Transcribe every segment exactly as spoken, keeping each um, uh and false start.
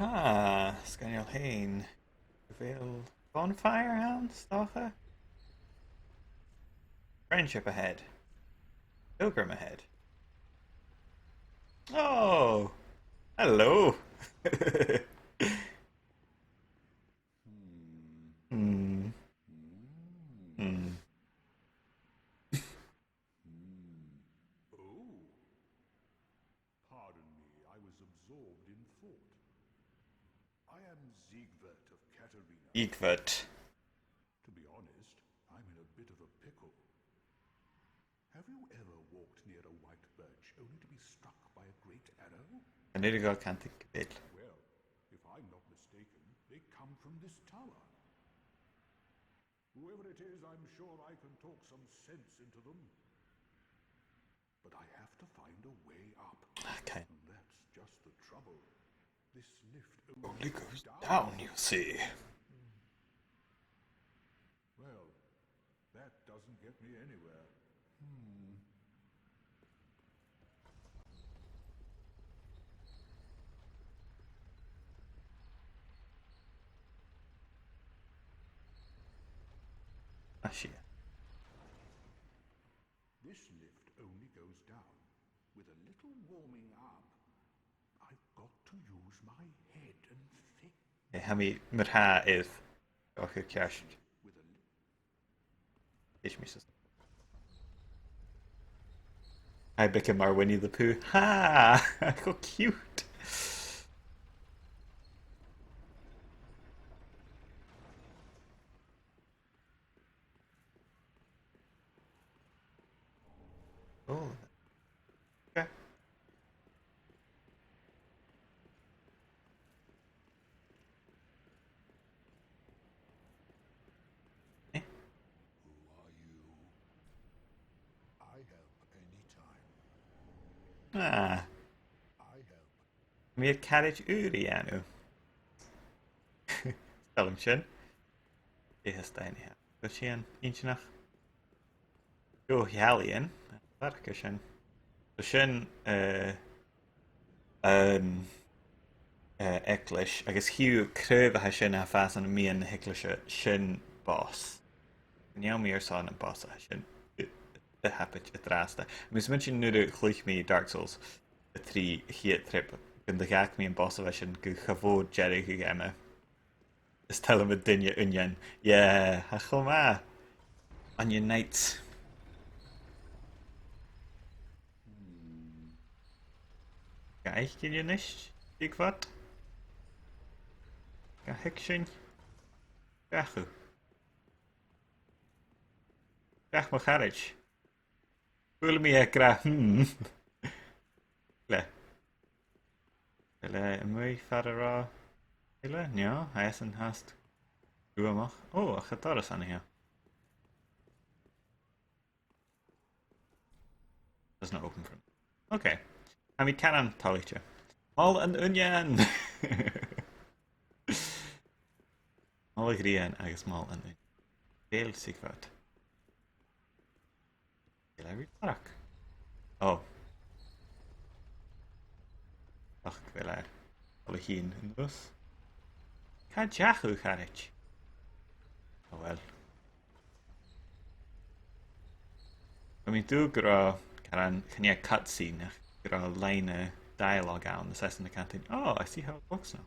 Ah, sgoinneil fhèin. Gu bheil bonfire ann, 's dòcha? Friendship ahead. Pilgrim ahead. Oh, hello. Hmm. Hmm. Oh. Pardon me, I was absorbed in thought. I am Siegward of Catarina. Siegward. To be honest, I'm in a bit of a pickle. Have you ever walked near a white birch only to be struck by a great arrow? An uiread gu bheil ceann-cinnidh gu bheil. Well, if I'm not mistaken, they come from this tower. Whoever it is, I'm sure I can talk some sense into them. But I have to find a way up. Okay. And that's just the trouble. This lift only goes down, you see. Well, that doesn't get me anywhere. Hmm. Ah, shit. This lift only goes down. With a little warming up, I've got to use my head and think. Eh, tha mi mar-thà air. Ach, ceart. With a li- Is mi sis. Tha e beagan mar Winnie the Pooh. Ha! How cute! Oh. Okay. Eh? Who are you? I help anytime. Ah. I help. Tha mi air caraid ùr a dhèanamh. Saoilidh mi sin. Dè tha a-staigh an seo? Gu sin inntinneach. Gu h-ealain. Barca sin. So sin, eh, an, eh, eaglais, agus chì thu craobh a tha sin a' fàs ann am meadhan na h-eaglaise, sin boss. Chan eil mi airson am boss a tha sin a thapaid an-dràsta. Agus mar sin nuair a chluich mi Dark Souls a trì a' chiad trip, gun do dh'fhàg mi am boss a bha sin gu cha mhòr deireadh a' gheama. Is toil leam an duine uinnean. Yeah, tha e cho math. Onion Knights. Hmm. Ga fhaicinn a-nis, Siegward. Ga thuigsinn. Seachad. Seach mo charaid. Chuala mi e ag ràdh, hmm. Le. Le, am bi far an robh eile? No, tha esan fhathast cumanta. Ò, ach tha doras ann an seo. Does not open for me. Okay. Tha mi caran toilichte. Mol an uinnean! Mol a' ghrian agus mol an uinnean. Dè eile, Siegward? Dè eile a bhios a' dol? Oh. Ach, gu bheil e a' dol a thighinn a-nis. Càit an deach thu, a charaid? Oh well. Bha mi an dùil gun robh, caran, chan e cutscene, ach gun robh line dialogue ann, is esan a' cantainn, "Oh, I see how it works now."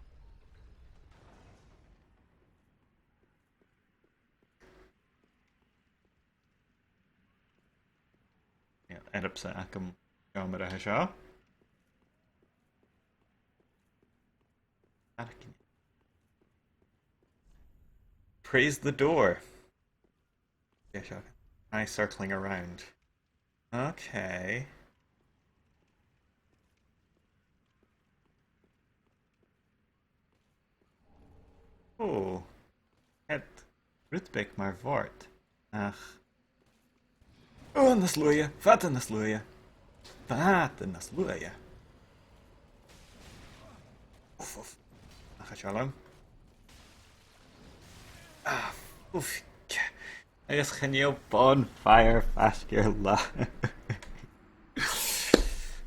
Nì earbsa agam an seòmar a tha seo. Praise the door. Yeah, sure. Am I circling around? Okay. Oh. Tha rud beag mar bhòrd. Ach. Oh, nas luaithe. Fada nas luaithe. Fada nas luaithe. Uf, uf. Nach eil seo lom. Ah, uf. Agus chan eil bonfire faisg air làimh.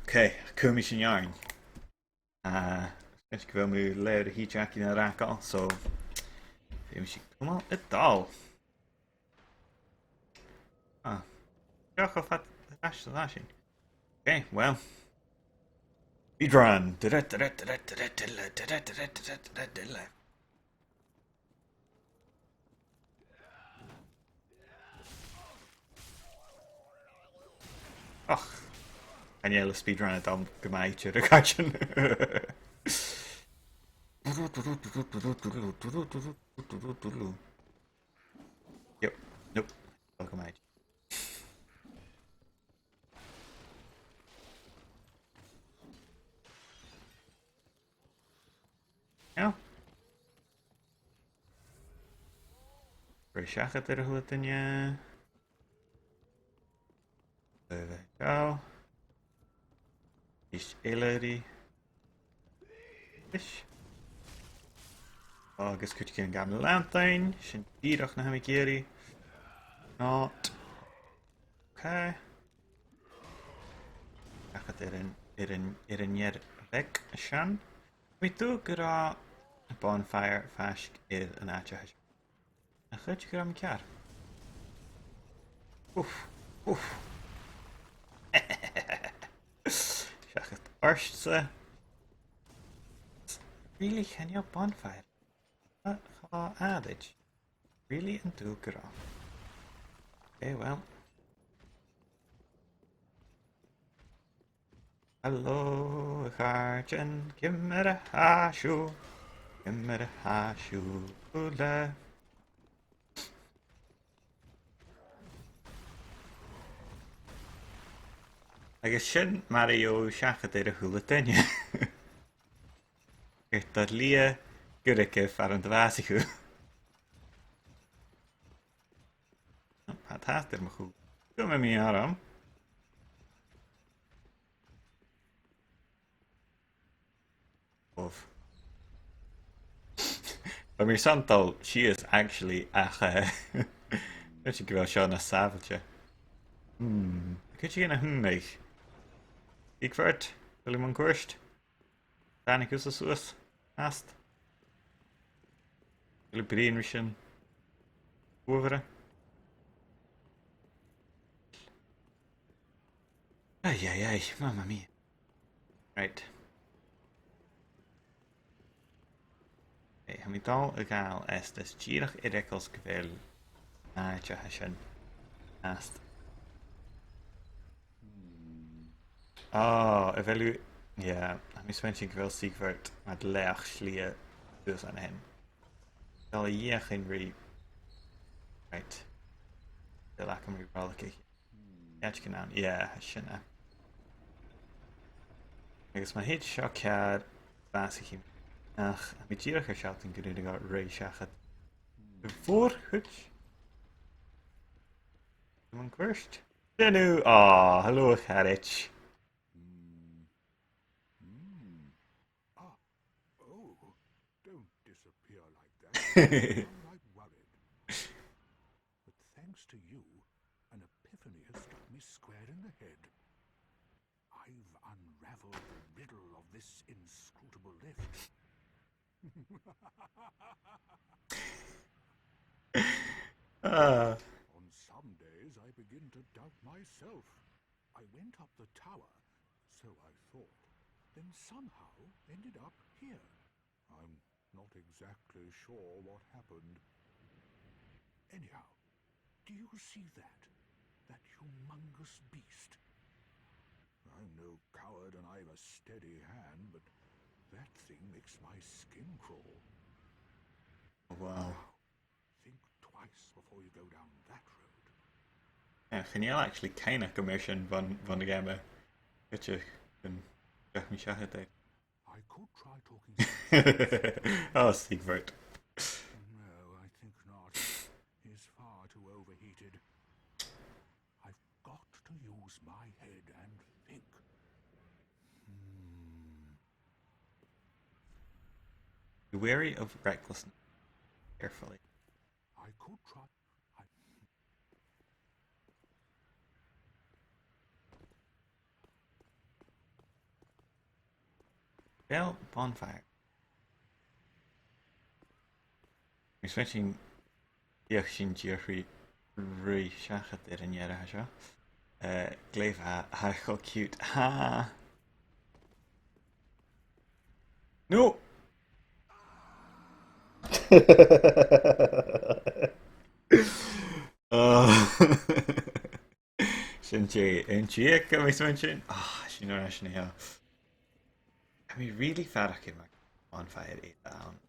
Okay, cumaidh sinn oirnn. Ah, Is gu bheil mi leth-uair a thìde againn air fhàgail, so feumaidh sinn cumail a' dol. Ah. Deoch a fad air ais a' sin. Okay, well. Speedrun. Och. Chan eil speedrun a' dol gu math idir a chàirdean. Yep. Nope. Dol gu math idir. Yeah. Ruith seachad air a h-uile duine. There we go. Is eile ri. Is. Agus cuideigin gam leantainn, sin dìreach na tha mi ag iarraidh. Not. Okay. Seachad air an, air an, air an fhear bheag sin. Tha mi an dùil gun robh bonfire faisg air an àite seo. Nach eil cuideigin gu ceart? Oof, oof. Seachad ortsa. Really, chan eil bonfire? Cho àraid. Really, an dùil gun robh? Okay, well. Hello, a chàirdean, ciamar a tha sibh? Ciamar a tha sibh uile? Agus sin mar a gheibh thu seachad air a h-uile duine. Gur e do shlighe gu ruige far an do bhàsaich thu. Tha, tha, tha, tha mo chù. Gum bi mi orm. Uff. Bha mi airson dol sìos, actually, ach, eh, tha mi a' smaoineachadh gu bheil seo nas sàbhailte. Hmm. Cuideigin a thuigeadh. Siegfried, a bheil thu mun cuairt? Tàinig thusa suas. Fhathast. Gu bheil thu a' bruidhinn ri sin? Uabhara. Ay, ay, ay, mamma mia. Right. Hey, tha mi a' dol a ghabhail e, is dìreach air eagal 's gu bheil an àite a tha sin fhathast. Hmm. Ah, a bheil thu, yeah, tha mi a' smaointinn gu bheil Siegfried mar leth-shlighe suas an sin. Dol a dh'fheuchainn ri, right. Dol agam ri roiligeadh. Càit gun ann, yeah, sin e. Agus ma thèid seo ceàrr, bàsaich mi. Ach, tha mi dìreach air sealltainn gun urrainn dhomh ruith seachad. A' mhòr-chuid. Mun cuairt. Hello. Ah, hello, a charaid. Hmm. Hmm. Ah. Oh, don't disappear like that. I'm quite worried. But thanks to you, an epiphany has struck me square in the head. I've unravelled the riddle of this inscrutable lift. Ah. On some days I begin to doubt myself. I went up the tower, so I thought, then somehow ended up here. I'm not exactly sure what happened. Anyhow, do you see that? That humongous beast? I'm no coward and I've a steady hand, but that thing makes my skin crawl. Wow. Think twice before you go down that road. Yeah, chan eil actually cuimhne agam air sin bhon, bhon a' gheama. Goidte gun deach mi seachad air. I could try talking. Oh, Siegfried. No, I think not. He's far too overheated. I've got to use my head and think. Hmm. Be wary of recklessness. Carefully. I could try. I Bell bonfire. Is rinn sinn, dh'fheuch sinn dìreach ri, ri seachad air an deireadh seo. Eh, glè mhath, tha e cho cute. Ha! No! Oh. Sin e, an tì aig a bheil sinn sin? Ah, sin an sin, yeah. Tha mi really faireachdainn mar bonfire air a' bhonn.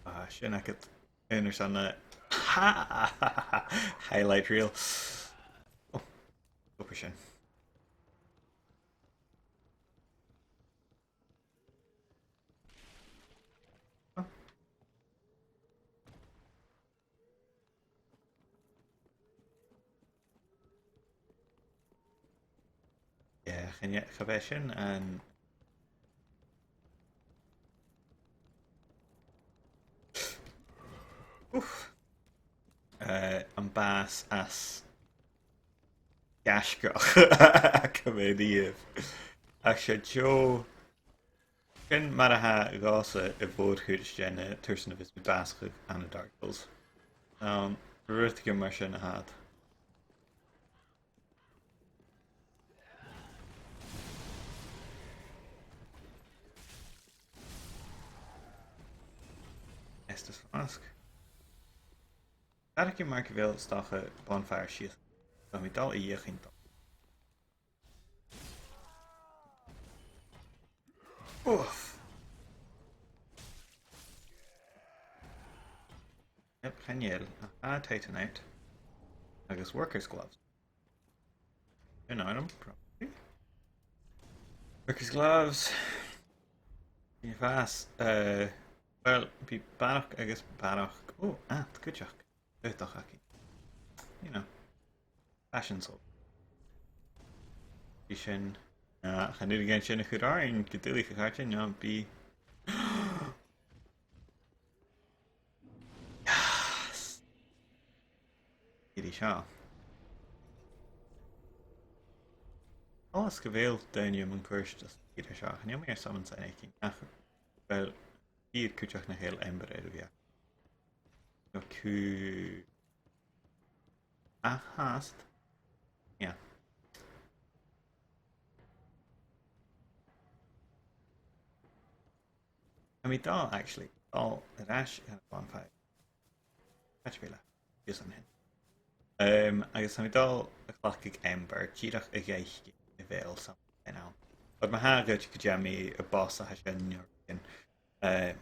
Ah, sin agad. Aon uair sin, eh, ha! Highlight reel. Oh, obair sin. Yeah, chan e, cha bhi sin an... Oof. Eh, am bàs as gaisgeach a bh' ann riamh. Ach 's e deagh... Sin mar a tha dhòmhsa a' mhòr-chuid de na tursan a bhios mi a' bàsachadh ann an Dark Souls. Um, rudeigin mar sin a tha iad. Estus Flask. Faireachdainn mar gu bheil, 's dòcha, bonfire sìos. Tha mi a' dol a dh'fheuchainn dol. Oof. Yep, chan eil. Ah, Titanite. Agus workers' gloves. An item, probably. Workers' gloves. Bidh fàs, eh, well, bidh barrachd agus barrachd. Oh, ah, cuideachd. Cuideachd againn. You know. Fashion show. Bidh sin, ah, chan urrainn sin a chur oirnn, gu duilich, a chàirdean, no bidh... Yes! Idir seo. Coltas gu bheil daoine mun cuairt as idir seo. Chan eil mi air summon sign fhaicinn. Ach, well, bidh cuideachd nach eil Ember air a bhith. No cù... A fhathast. Yeah. Tha mi a' dol, actually, a' dol air ais air a' bhonfire. Càit a bheil e? Bidh e an sin. Um, agus tha mi a' dol a chleachdadh Ember, dìreach a dh'fhaicinn a bheil something ann. But ma tha e gu, gu dè mi a' bàsachadh sin, no rudeigin. Um,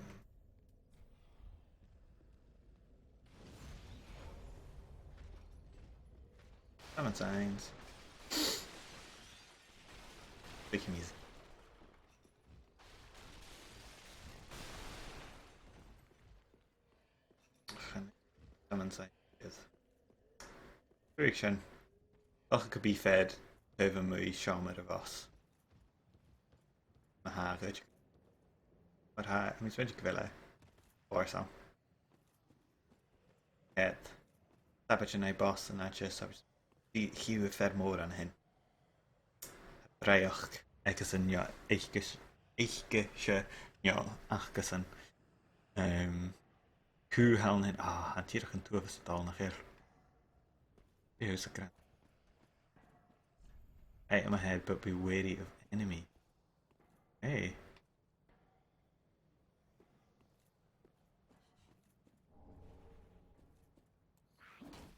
summon signs. Big easy. Summon signs. Ruith sin. Dòcha gum bi fear taobh a-muigh seòmar a' bhoss. Ma tha e gu... Mar tha, tha mi a' smaointinn gu bheil e fòrsail. Ceart. Sabaid an aghaidh boss an àite, sabaid. Chì, chì thu fear mòr an sin. Brèagha acasan, no, aice-, aice-se, no, acasan. Um, cù thall an sin. Ah, tha an t-uabhas a' dol, nach eil? There's a grand. Hey, I'm ahead, but be wary of enemy. Hey.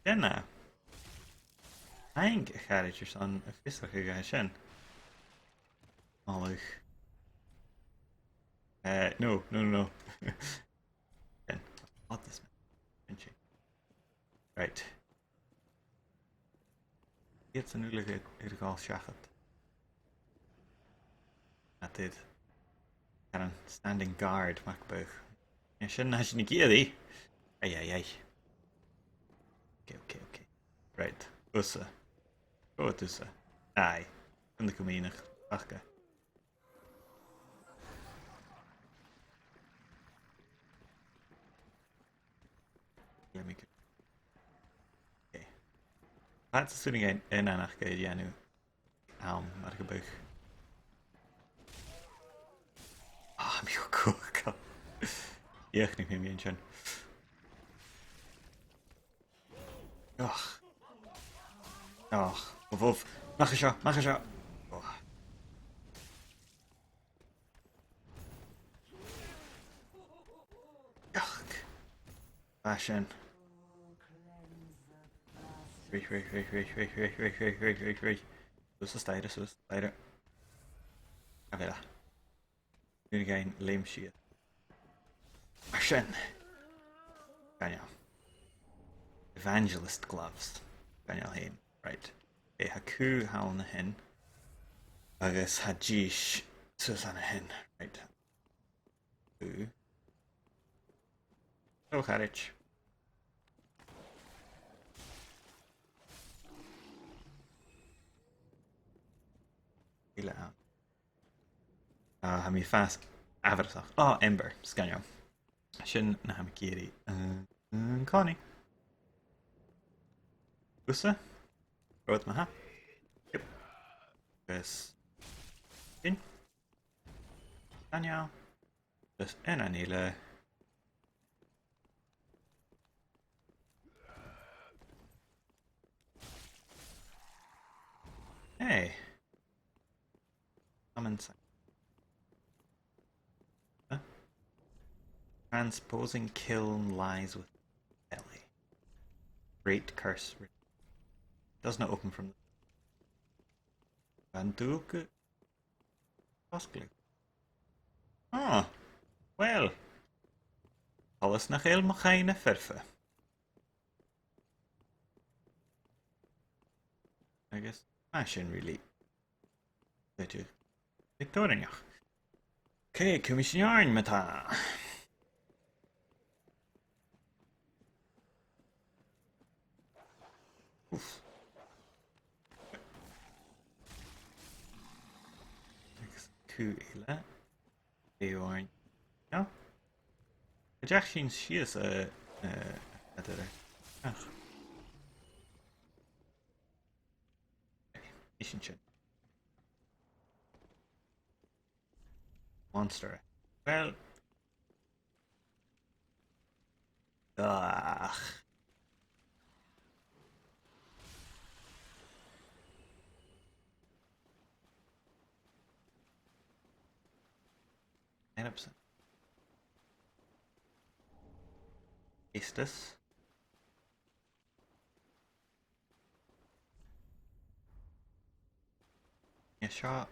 Dè na? Thank, a charaid, airson a' fiosrachadh sin. Moladh. Eh, no, no, no, no. Sin. What this man? Right. Iad san uile air, air a dhol seachad. Tha iad air an standing guard, mac beag. An e sin na tha sinn ag iarraidh? Ai, ai, ai. Okay, okay, okay. Right. Thusa. Gu thusa. Aye. An do cumaidh nach aca. Let me go. Okay. That's assuming I, I, nach gabh e a dhèanamh ann, mar gum biodh. Dhìochuimhnich mi an sin. Och. Och. Uf, uf. Mach à seo, mach à seo. Oh. Yuck. Bha sin. Ruith, ruith, ruith. Suas an staidhre, suas an staidhre. A bheil e? Nì mi leum sìos. Mar sin. Sgoinneil. Evangelist gloves. Sgoinneil fhèin. Right. Okay, tha cù thall an sin. Agus tha dithis suas an sin. Right. Cù. Ò, charaid. Uile ann. Ah, tha mi a' fàs amharasach. Ah, Ember, sgoinneil. Sin na tha mi ag iarraidh. Uh, uh, Connie. Thusa? Rud ma-thà. Yep. Agus sin. Sgoinneil. Agus aon eile. Hey. Common sense. Huh? Transposing kiln lies with belly. Great curse. Does not open from the Banduka. Possibly. Ah, well. Coltas nach eil mo chuimhne foirfe. Agus mar sin, really. Bidh e Victorianach. Okay, cumaidh sinn oirnn ma-thà. Oof. Agus cù eile. Eòin. No? An deach sinn sìos, eh, eh, a dh'aithghearr? Ach. Nì sinn sin. Monster. Well. Ach. Einapsan. Is this? Is seo.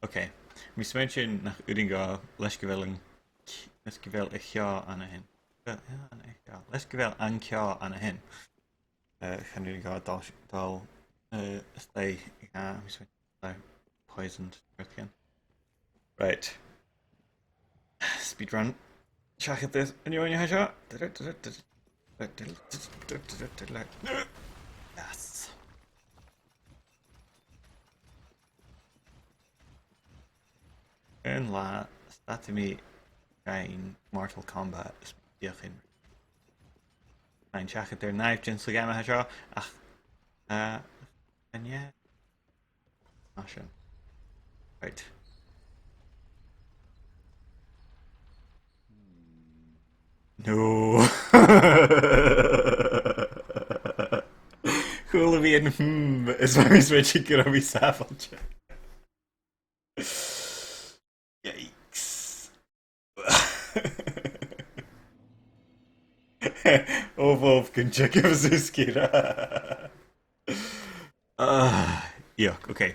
Okay. Tha mi a' smaointinn nach urrainn dhomh, leis gu bheil an c-, leis gu bheil a' cheò an sin. Bheil, yeah, an ceò. Leis gu bheil an ceò an sin. Eh, chan urrainn dhomh dol, dol, eh, a-staigh, ah, tha mi a' smaointinn, poisoned, rud mar sin. Right. Speedrun. Seachad air an fheadhainn a tha seo. Yes. Aon latha, stadaidh mi a' faighinn Mortal Kombat is dìochuimhn'. Faighinn seachad air nàimhdean sa gheama a tha seo, ach, uh, and yeah. Mar sin. Right. No. Chuala mi an hmm, is bha mi a' smaointinn gun robh mi sàbhailte. Yikes. Ò, bhobh, gun teagamh suas, Ciara. Ah, yuck, okay.